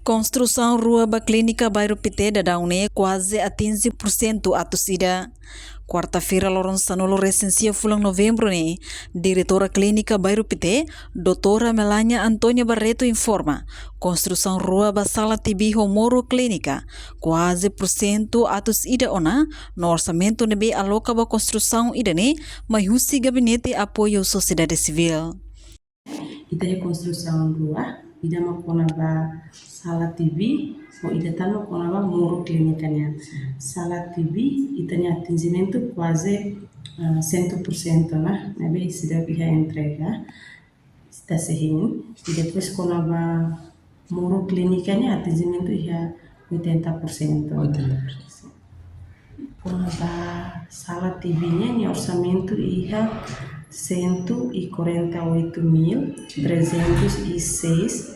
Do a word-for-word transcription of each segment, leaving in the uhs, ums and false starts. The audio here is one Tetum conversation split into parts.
Konstrusaun rua ba Klínika Bairru Pité daudaun ne'e kuaze atinje pursentu atus ida. Kuarta-feira loron sanulu resin sia fulan Novembru ne'e, Diretora Klínika Bairru Pité, Doutora Melania Antónia Barreto informa, konstrusaun rua ba sala T B ho moru klínika, kuaze pursentu atus ida ona, no orsamentu ne'ebé aloka ba konstrusaun ida-ne'e mai husi Gabinete Apoiu Sosiedade Sivíl. Ita iha konstrusaun rua, ida mak kona-ba sala T B, no ida tan mak kona-ba moru klínika nian. Sala T B, ita-nia atinjimentu kuaze, ah, sentu pursentu ona, ne'ebé seidauk iha entrega. Ita sei hein. I depois kona-ba moru klínika nian atinjimentu iha oitenta pursentu. Oitenta pursentu. Kona-ba sala T B nian, nia orsamentu iha cento e quarenta e oito mil trezentos e seis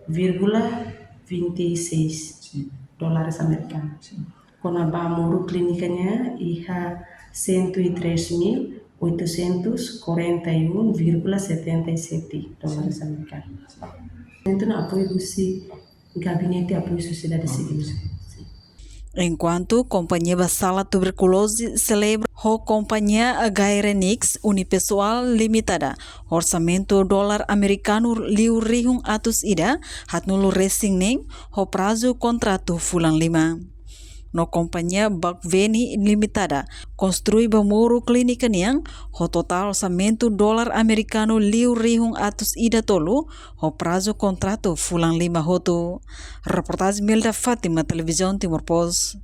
vírgula vinte e seis dólares amerikanos. Kona-ba moru klínika nian iha cento e três mil oitocentos quarenta e um vírgula setenta e sete dólares amerikanos. Entaun, apoiu husi Gabinete Apoiu Sosiedade Sivíl. Enkuantu kompañia ba sala tuberkuloze Celebra ho kompañia Gaire Nix Unipessoal Limitada, orsamentu dolar amerikanu liu rihun atus ida haatnulu resin neen, ho prazu kontratu fulan lima. No kompañia Bakveni Limitada konstrui ba moru klínika nian, ho totál orsamentu dolar amerikanu liu rihun atus ida tolu, ho prazu kontratu fulan lima hotu. Reportajen Milda Fátima, Televizaun Timor Post.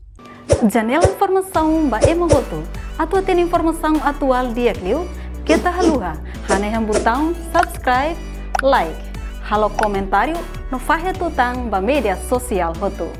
Janela informasaun ba ema hotu. Atu hatene informasaun atuál di'ak liu, keta haluha hanehan butaun subscribe, like, halo komentáriu no fahe tutan ba média sosiál hotu.